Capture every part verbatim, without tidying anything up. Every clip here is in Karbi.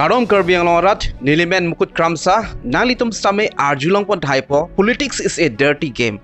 Kardom Karbi Anglong arat, nelimen Mukut Kramsa, nanglitum sitame arjulongpon thaipo, politics is a dirty game.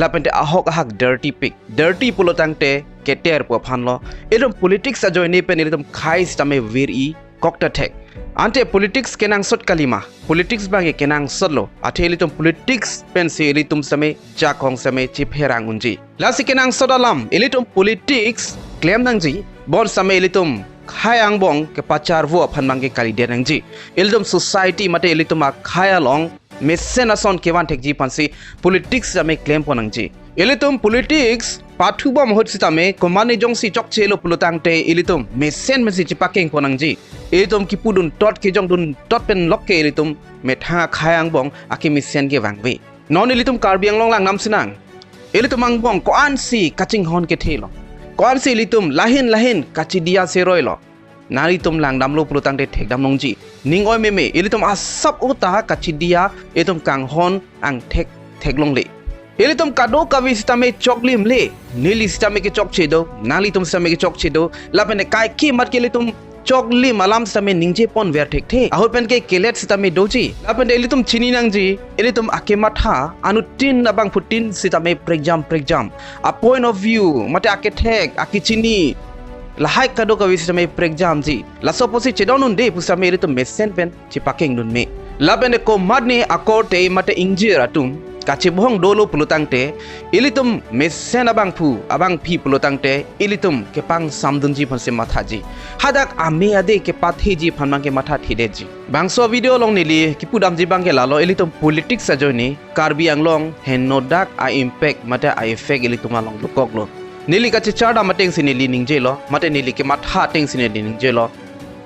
Lapente ahok ahak dirty pik. Dirty pulotangte keter pu aphanlo. Ilitum politics ajoine pen ilitum khei sitame vir-i kok ta thek. Ante politics kenangsot kalima. Politics abangke kenangsotlo. Athe ilitum politics pensi ilitum sitame jakong sitame chipherang unji. Lasi kenangsot alam, ilitum politics klem nangji, bonsitame ilitum khei angbong kepacharvo aphan abangke kalidet nangji. Ilitum society mate ilitum akhei along mesen ason kevan thekji aphansi politics sitame klempon nangji. Ilitum politics pathubom ahut sitame komatne jongsi chokchelo pulotangte ilitum mesen mesen chipakengpon nangji. Ilitum kipudun tot kejongdun tot pen lokke ilitum methang akhei angbong akemesen kevangve. Non ilitum Karbi Anglong langdam sinang. Ilitum angbong ko-ansi kachinghon kethelo. Ko-ansi ilitum lahin lahin kachidia seroilo. Nanglitum langdamlo pulotangte thekdam longji. Ning oi meme, ilitum asap uta kachidia, ilitum kanghon angthek theklongle. Ilitum kadokave sitame choklimle, neli sitame kechokche do, nanglitum sitame kechokche do, lapente kaike mat ke ilitum choklim alam sitame ningjepon ver thekthe. Ahut penke kelet sitame doji. Lapente ilitum chini nangji, ilitum akematha, anuttin abangphutin sitame prekjam prekjam. A point of view, mate akethek, akechini, lahai kadokave sitame prekjamji. Laso apotsi chedon unde pu sitame ilitum mesen pen chipakengdun me. Lapente komatne akorte mate ingjir atum kachebohong dolo pulotangte, ilitum mesen abangphu abangphi pulotangte, ilitum kepangsamdunji aphansi mathaji. Hadak ame ade kepatheji aphan abangke matha thidetji. Bangso video along neli kipudamji abangke lalo, ilitum politics ajoine Karbi Anglong henodak a-impact mate a-effect ilitum along dokoklo. Neli kachechardam atengsi neli ningjelo, mate neli kematha atengsi neli ningjelo.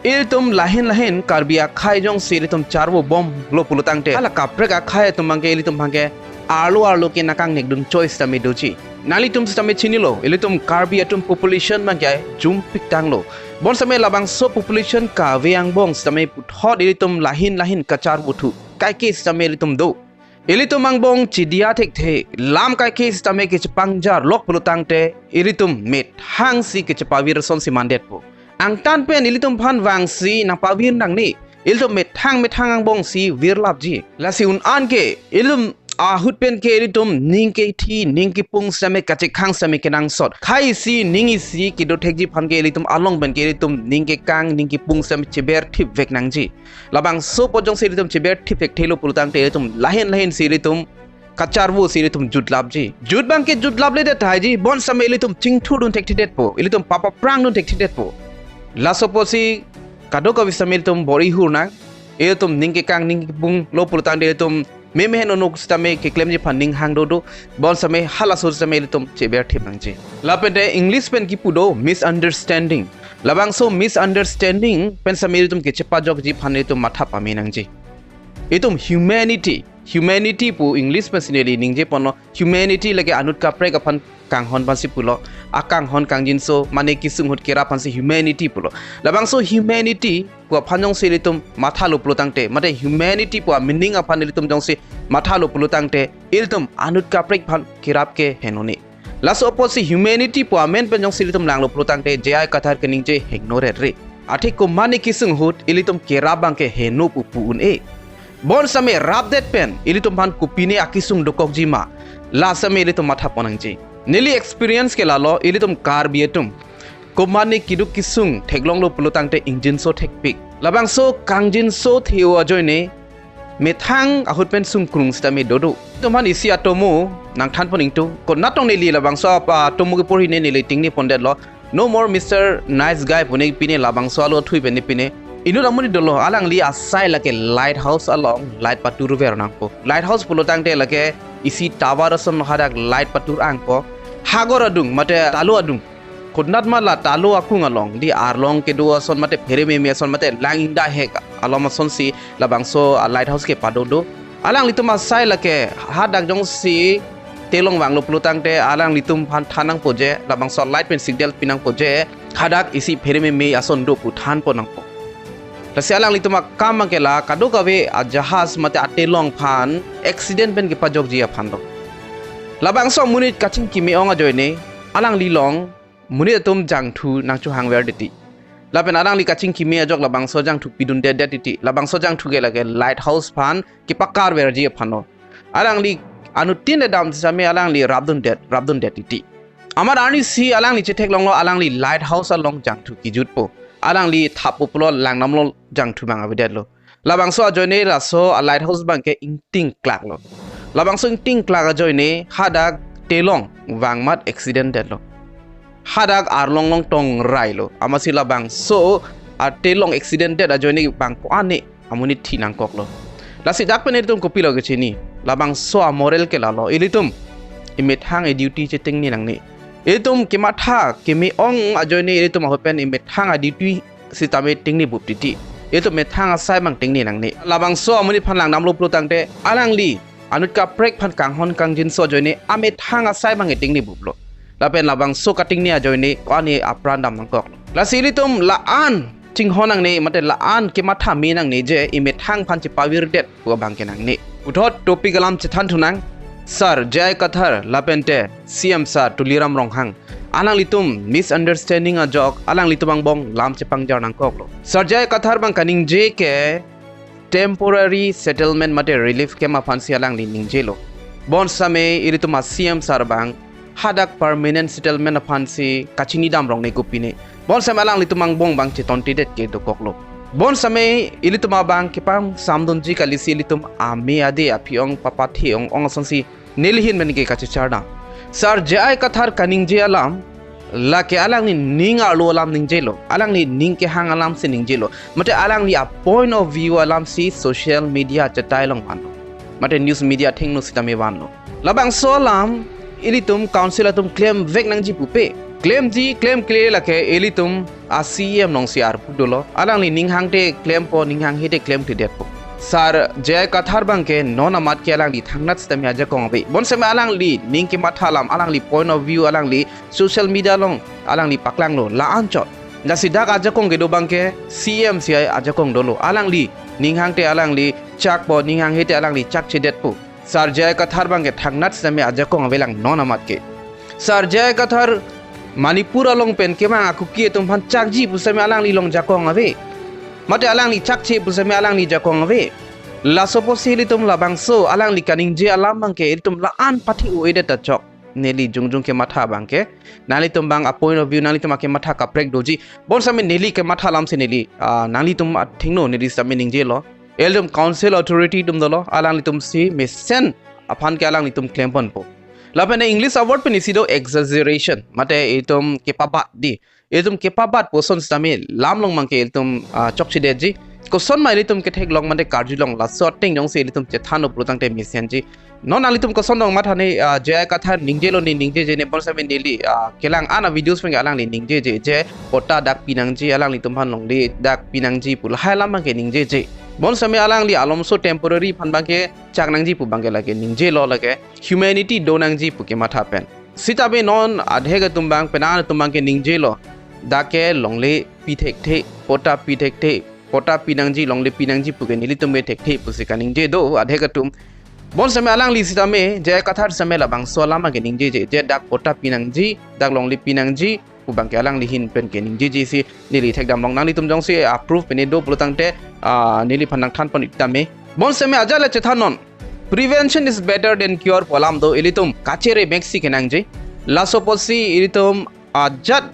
Ilitum lahin lahin Karbi akhei jongsi ilitum charvobomlo pulotangte, hala kaprek akhei atum abangke ilitum abangke arlo arlo ke nangkangnekdun choice sitame doji. Nanglitum sitame chinilo, ilitum Karbi atum population abangke jumpiktanglo. Bonsitame labangso population kave angbong sitame puthot ilitum lahin lahin kacharvothu. Kaike sitame ilitum do. Ilitum angbong chidia thekthe, lam kaike sitame kechepangjarlok pulotangte, ilitum methangsi kechepavir asonsi mandetpo. Angtan pen ilitum aphan vangsi nangpavir nangne, ilitum methang methang angbongsi virlapji. Lasi un-an ke, ilitum ahut penke ilitum ning kethi, ning kepung sitame kachekhang sitame kenangsot. Khei isi, ning isi kedo thekji aphanke ilitum along penke ilitum ning kekang, ning kepung sitame cheberthipvek nangji. Labangso apot jongsi ilitum cheberthipvekthelo pulotangte ilitum lahin lahinsi ilitum kacharvosi ilitum jutlapji. Jut abangke jutlapledet thaiji, bonsitame ilitum chingthurdun thekthedetpo, ilitum papaprangdun thekthedetpo. Laso apotsi kadokave sitame ilitum bor-i hur nang, ilitum ning kekang ning kepunglo pulotangte ilitum meme henonok sitame keklemji aphan ning hang dodo, bonsitame halaso sitame ilitum cheberthip nangji. Lapente English pen kipu do misunderstanding. Labangso misunderstanding pen sitame ilitum kechepajokji aphan ilitum matha pame nangji. Itum humanity, humanity pu English pensi neli ningjeponlo, humanity lake anut kaprek aphan kanghon aphansi pulo, akanghon kangjinso, mane kesung ahut kerap aphansi humanity pulo. Labangso humanity pu aphan jongsi ilitum mathalo pulotangte, mate humanity pu a-meaning aphan ilitum jongsi mathalo pulotangte, ilitum anut kaprek aphan kerap ke henone. Laso apotsi humanity pu amen pen jongsi ilitum langlo pulotangte J I Kathar keningje hengno ret re. Athe komatne kesung ahut ilitum kerap abangke heno pu pu un-e. Bonsitame rapdet pen ilitum aphan kopine akesung dokokji ma, la sitame ilitum mathapon nangji. Neli experience ke lalo, ilitum Karbi atum komatne keduk kesung theklonglo pulotangte ingjinso thekpik. Labangso kangjinso the-o ajoine methang ahut pen sungkrung sitame dodo. Ilitum aphan isi atomo nangthanpon ingtung. Konat tong neli labangso ap-, atomo keporhine neli tingnepondetlo. No more Mister Nice Guy pu ne pine, labangso alo thui pen ne pine. Inut amonit dolo, alangli asai lake lighthouse along light patur ver nangpo. Lighthouse pulotangte lake isi tower ason hadak light patur angpo. Hagor adung mate talo adung, konat ma la talo akung along, di arlong kedo ason mate pherememe ason mate lang ingdahek alom asonsi labangso a-lighthouse kepado do. Alanglitum asai lake hadak jongsi telong vanglo pulotangte alanglitum aphan than nangpo je, labangso light pen signal pi nangpo je, hadak isi pherememe ason do pu thanpon nangpo. Lasi alanglitum akam abangke la kadokave ajahas mate atelong aphan accident pen kepajokji aphan do. Labangso amonit kachingki me-ong ajoine alangli along monit atum jangthu nangchohangver titi. Lapen alangli kachingkime ajok labangso jangthu pidundedet titi. Labangso jangthu ke lake lighthouse aphan kepakar verji aphanlo. Alangli anuttin le dam sitame alangli rapdundet, rapdundet titi. Amat arnisi alangli chetheklonglo, alangli lighthouse along jangthu kijutpo. Alangli thappo pulo, langdamlo, jangthu abang avedetlo. Labangso ajoine laso a lighthouse abangke ingtingklaklo. Labangso ingtingklak ajoine hadak telong vangmat accident detlo. Hadak arlong along tongrailo. Amatsi labangso atelong accident det ajoine bang ko-an ne amonit thi nangkoklo. Lasi dak pen ilitum kopilo kechini? Labangso a moral ke lalo, ilitum emethang a duty chetengne nangne. Ilitum kematha keme-ong ajoine ilitum ahut pen emethang a duty sitame tengne bup titi. Ilitum methang asai abang tengne nangne. Labangso amonit aphan langdamlo pulo tangte, alangli anut kaprek aphan kanghon kangjinso ajoine amethang asai abang tengne buplo. Lapen labangso katengne ajoine ko-an ne apran dam nangkoklo. Lasi ilitum la-an chinghon nangne, mate la-an kematha me nangne je emethang aphan chepavirdet pu abangke nangne. Puthot topic alam chethan thunang, Sir J I Kathar lapente C M Sir Tuliram Ronghang, alanglitum misunderstanding ajok alanglitum angbong lam chepangjar nangkoklo. Sir J I Kathar abang kaningje ke temporary settlement mate relief camp aphansi alangli ningjelo. Bonsitame ilitum a C M Sir abang hadak permanent settlement aphansi kachinidam rongne kopine. Bonsitame alanglitum angbong abang chetontedet ke dokoklo. Bonsitame ilitum abang kepangsamdunji kalisi ilitum ame ade aphi-ong papathe ong-ong asonsi neli ahin pen ke kachechardam. Sir J I Kathar kaningje alam, lake alangli ning arlo alam ningjelo, alangli ning kehang alamsi ningjelo, mate alangli a point of view alamsi social media chetai along vanlo, mate news media athengno sitame vanlo. Labangso alam ilitum council atum klemvek nangji pupe. Klemji klemkle lake ilitum a C M alongsi arpu dolo. Alangli ning hangte klempo, ning hanghe te klemthedetpo. Sir J I Kathar abangke non amat ke alangli thangnat sitame ajakong ave. Bonsitame alangli ning kematha alam, alangli point of view, alangli social media along alangli paklanglo la-anchot. Lasi dak ajakong kedo abangke C M si ajakong dolo. Alangli ning hangte alangli chakpo, ning hanghe te alangli chakchedetpo. Sir J I Kathar abangke thangnat sitame ajakong avelang non amat ke. Sir J I Kathar Manipur along pen kemang a Kuki atum aphan chakji pusitame alangli along jakong ave. Mate alangli chakche pusitame alangli jakong ave. Laso apotsi ilitum labangso alangli kaningje alam abangke ilitum la-an pathe-o-edet ta chok. Neli jongjong kematha abangke, nanglitum abang a point of view, nanglitum akematha kaprek doji. Bonsitame neli kematha alamsi neli, ah, nanglitum athengno neli sitame ningjelo. Ilitum council authority atum dolo, alanglitumsi mesen aphan ke alanglitum klemponpo. Lapen English a word pen isi do, exaggeration. Mate itum kepabat di. Itum kepabat puson sitame lam along abangke ilitum, ah, chokchedetji. Kosonma ilitum ketheklong mate karjulong, laso ateng jongsi ilitum chethanlo pulo tangte mesenji. Non nanglitum koson dong mathane, ah, J I Kathar ningjelo ne ningjeje ne, bonsitame neli, ah, kelang ana videos pen alangli ningjeje je patta dak pinangji, alanglitum aphan longle dak pinangji pu lahai alam abangke ningjeje. Bonsitame alangli alomso temporary aphan abangke chak nangji pu abangke lake ningjelo, lake humanity do nangji pu kematha pen. Sitame non adhek atum abang, penang atum abangke ningjelo, dak ke longle pi thekthe, patta pi thekthe, patta pinangji, longle pinangji puke nelitum ke thekthe pusi kaningje do adhek atum. Bonsitame alangli sitame, J I Kathar sitame labangso alam abangke ningjeje, je dak patta pinangji, dak longle pinangji pu abangke alangli ahin pen ke ningjejesi neli thekdamlong. Nanglitum jongsi a proof pen do pulo tangte, ah, neliphan nangthanpon ik tame. Bonsitame ajat le chethannon, prevention is better than cure pu alam do, ilitum kachere meksi kenangji. Laso apotsi ilitum ajat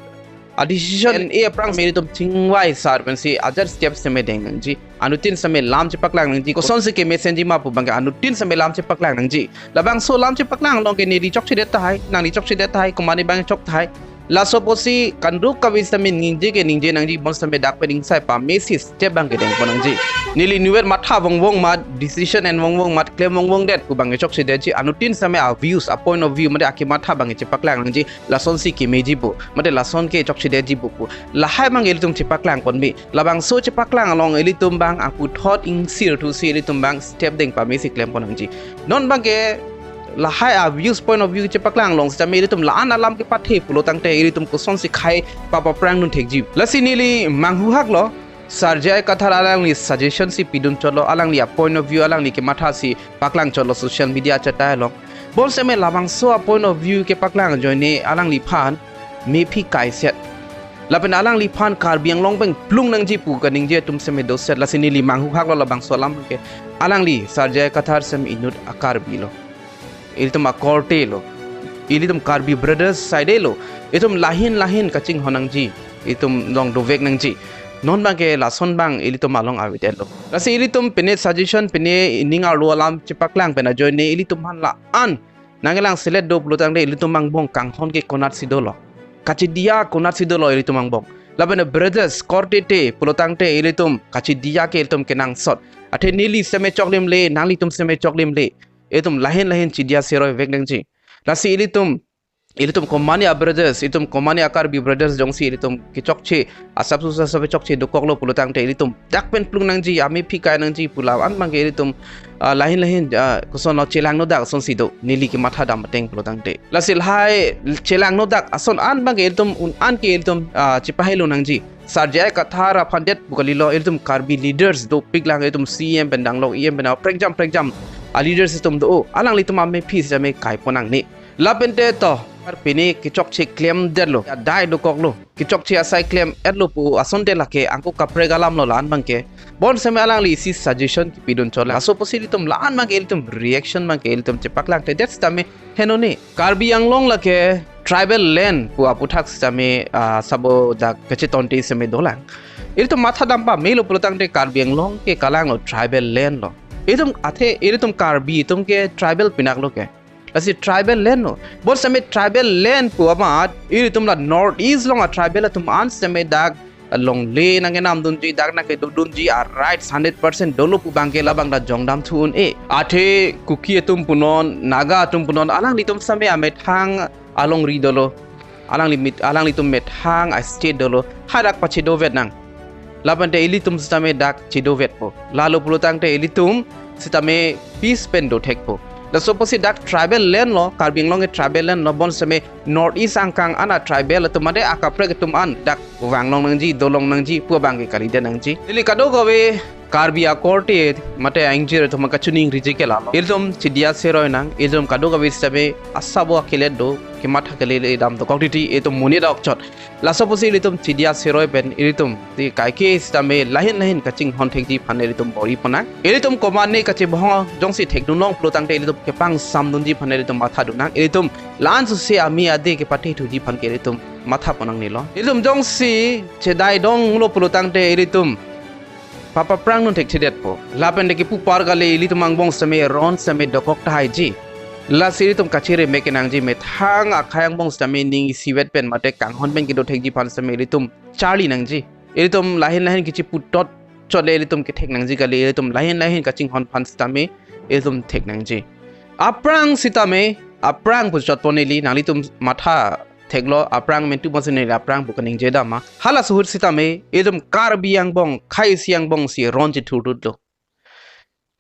a decision e aphrang me ilitum chingvai sar pensi ajat step sitame deng nangji. Anuttin sitame lam chepaklang nangji. Kosonsi kemesenji ma pu abangke anuttin sitame lam chepaklang nangji. Labangso lam chepaklang along ke neli chokchedet tahai, nangli chokchedet tahai, komatne abang chok tahai. Laso apotsi kanduk kave sitame ningje ke ningje nangji, bonsitame dak pen ingsai pamesi step abangke dengpon nangji. Neli inutvet matha vongvong mat, decision en vongvong mat, klem vongvongdet pu abangke chokchedetji. Anuttin sitame a views, a point of view mate akematha abangke chepaklang nangji. Lasonsi kemeji pu, mate lason ke chokchedetji pu pu. Lahai abangke ilitum chepaklang ponbi. Labangso chepaklang along ilitum abang angku thot ingsir thusi ilitum abang step deng pamesi klempon nangji. Non abangke lahai a views, point of view chepaklang along sitame ilitum la-an alam kepathe pulo tangte ilitum kosonsi khei papa prang dun thekji. Lasi neli manghuhaklo, Sir J I Kathar alangli suggestion si pidun chotlo, alangli a point of view, alangli kematha si paklang chotlo social media chetai along. Bonsitame labangso a point of view kepaklang ajoine alangliphan mephi kaiset. Lapen alangliphan Karbi Anglong pen plung nangji pu kaningje atum seme doset, lasi neli manghuhak lo labangso alam ke. Alangli Sir J I Kathar seme inut a-Karbi lo. Ilitum akorte lo. Ilitum Karbi Brothers side lo. Itum lahin lahin kachinghon nangji. Itum along dovek nangji. Non abang ke lason abang ilitum along avedetlo. Lasi ilitum pine suggestion, pine ining arlo alam chepaklang pen ajoine ilitum aphan la-an nangkelang selet do pulotangte ilitum angbong kanghon ke konatsi dolo, kachidiya konatsi dolo ilitum angbong. Lapen brothers korte te pulotangte ilitum kachidiya ke ilitum kenangsot. Athe neli seme choklim le, nanglitum seme choklim le, ilitum lahin lahin chidiya seroi vek nangji. Lasi ilitum, ilitum komane a-brothers, ilitum komane a-Karbi Brothers jongsi ilitum kechokche, asapso asap chokche dokoklo pulotangte ilitum dak pen plung nangji, amephi kai nangji pu la-an abang ke ilitum, ah, lahin lahin, ah, koson lo chelangno dak asonsi do, neli kematha dam ateng pulotangte. Lasi lahai chelangno dak ason an abang ke ilitum un an ke ilitum, ah, chepahelo nangji. Sir J I Kathar aphan det pu kalilo, ilitum Karbi leaders dopik lang, ilitum C E M pen danglok, E M pen, ah, prekjam prekjam a-leaders itum do, alanglitum amephi seme kaipon nangne. Lapen te to, ar pine kechokche klemdetlo, adai dokoklo, kechokche asai klem-etlo pu asonte lake angko kaprek alam lo la-an abang ke. Bonseme alangli isi suggestion kipidun chot, laso apotsi ilitum la-an abang ke ilitum reaction abang ke ilitum chepaklangtedet sitame henone. Karbi Anglong lake tribal land pu aputhak sitame, ah, sabo dak kachetonte seme dolang. Ilitum matha dam pamelo pulotangte Karbi Anglong ke kalanglo, tribal land lo. Ilitum athe ilitum Karbi atum ke tribal pinaklo ke. Lasi tribal land lo. Bonseme tribal land pu amat ilitum la North East along a-tribal atum an seme dak longle nangkenamdunji, dak nangkedodunji a-rights hundred percent dolo pu abang ke labang ta jongdam thu un-e. Athe Kuki atum punon, Naga atum punon, alanglitum seme amethang alongri dolo. Alangli mit, alanglitum methang a-state dolo. Hadak pachedovet nang. Lapen te ilitum sitame dak chedovetpo. Lalo pulotangte ilitum sitame peace pen dothekpo. Laso apotsi dak tribal land lo, Karbi Anglong ke tribal land lo, bonseme North East angkang an a-tribal atum mate akaprek atum an dak vanglong nangji, dolong nangji pu abang ke kalidet nangji. Neli kadokave Karbi akorte mate a-ingjir atum kachiningri ji ke lalo. Ilitum chidiya seroi nang, ilitum kadokave sitame asabo akelet do, kematha kelele dam dokok titi, ilitum monit dokchot. Laso apotsi ilitum chidiya seroi pen ilitum ti kaike sitame lahin lahin kachinghon thekji aphan ilitum bor-ipon nang. Ilitum komane kachebohong jongsi thekdunlong pulotangte ilitum kepangsamdunji aphan ilitum mathadun nang. Ilitum la-an suse ame ade kepathe thuji aphan ke ilitum mathapon nangnelo. Ilitum jongsi chedai donglo pulotangte ilitum papaprang non thekthedetpo. Lapen te kipu par kali, ilitum angbong seme ron seme dokok tahai ji. Lasi ilitum kachere me kenangji, methang akhei angbong sitame ning isivet pen mate kanghon pen kedo thekji aphan sitame ilitum charli nangji. Ilitum lahin lahin kichiputot chot le ilitum kethek nangji kali, ilitum lahin lahin kachinghon aphan sitame ilitum thek nangji. Aphrang sitame, aphrang pu chotpon neli, nanglitum matha theklo, aphrang mentu ponsi neli aphrang pu kaningje dam ma. Halaso ahut sitame ilitum Karbi angbong, khei isi angbong si ron chethurdutlo.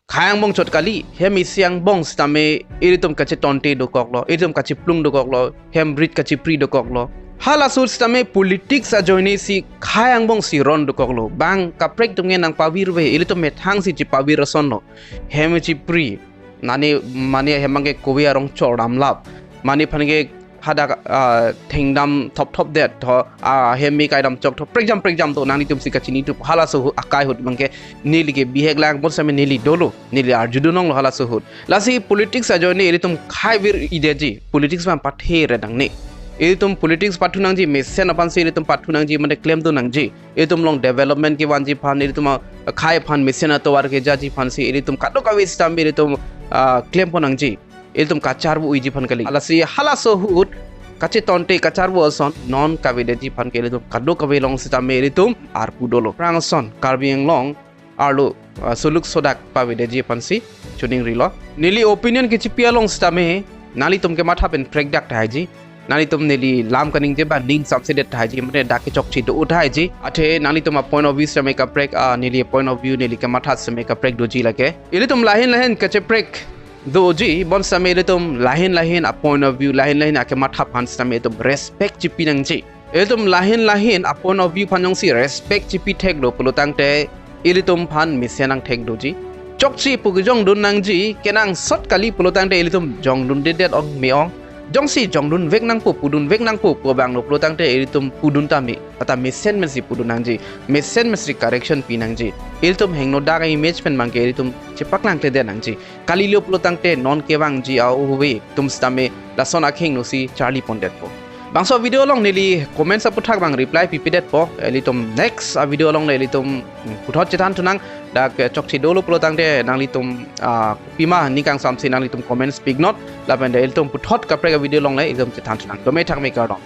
Khei angbong chot kali, hem isi angbong sitame ilitum kachetonte dokoklo, ilitum kacheplung dokoklo, hem rit kachepri dokoklo. Halaso ahut sitame politics ajoine si khei angbong si ron dokoklo. Bang kaprek atum ke nangpavirve, ilitum methang si chepavir asonlo. Hem chepri, nani mane hem abang ke kove arong chordamlap. Mane aphan ke hadak, ah, thengdam thopthopdet tho, ah, hem me kaidam chokthop prekjam prekjam do, nanglitum si kachinithupo. Halaso akai ahut abang ke neli ke bihek lang, bonseme neli dolo, neli arjudun longlo halaso ahut. Lasi politics ajoine ilitum khaivir-idetji, politics abang pathere nangne. Ilitum politics pathu nangji, mesen aphansi ilitum pathu nangji, mane klemdun nangji. Ilitum along development kevanji aphan, ilitum akhei aphan mesen atovar kejaji aphansi ilitum kadokave sitame ilitum, ah, klempon nangji. Ilitum kacharvu uiji aphan kali. Lasi halaso ahut kachetonte kacharvu ason non kavedetji aphan ke ilitum kadokave along sitame ilitum arpu dolo. Aphrang ason Karbi Anglong arlo, ah, suluk sodak pavedetji aphansi chiningrilo. Neli opinion kechipi along sitame nanglitum kematha pen prekdak tahai ji. Nanglitum neli lam kaningje abang ning samsedet tahai ji, mane dak kechokche do tahai ji. Athe nanglitum a-point of view sitame kaprek, ah, neli point of view neli kematha sitame kaprek doji lake. Ilitum lahin lahin kacheprek doji, bonseme ilitum lahin lahin a-point of view, lahin lahin akematha aphan sitame ilitum respect chipi nangji. Ilitum lahin lahin a-point of view aphan jongsi respect chipi theklo pulotangte ilitum aphan mesen nangthek doji. Chokche pu kejongdun nangji, kenangsot kali pulotangte ilitum jongdundedet ong me-ong. jongsi jongdun vek nangpo, pudun vek nangpo pu abang lo pulo tangte ilitum pudun tame, ata mesen mensi pudun nangji, mesen mensi correction pi nangji. Ilitum hingno dak image pen abangke ilitum chepaklang kledetji nangji. Kalilo pulo tangte non kevangji a-ove atum sitame lason akhingno si charli pondetpo. Bangso video along neli comments aphuthak abang reply pipedetpo. Ilitum next a-video along le ilitum, mm, puthot chethan thunang. Dak, eh, chokche dolo pulo tangte nanglitum, ah, pima ning kangsamsi nanglitum comments pinon. Lapen de ilitum puthot kaprek a-video along le ilitum chethan thunang. Dome thakme, kardom.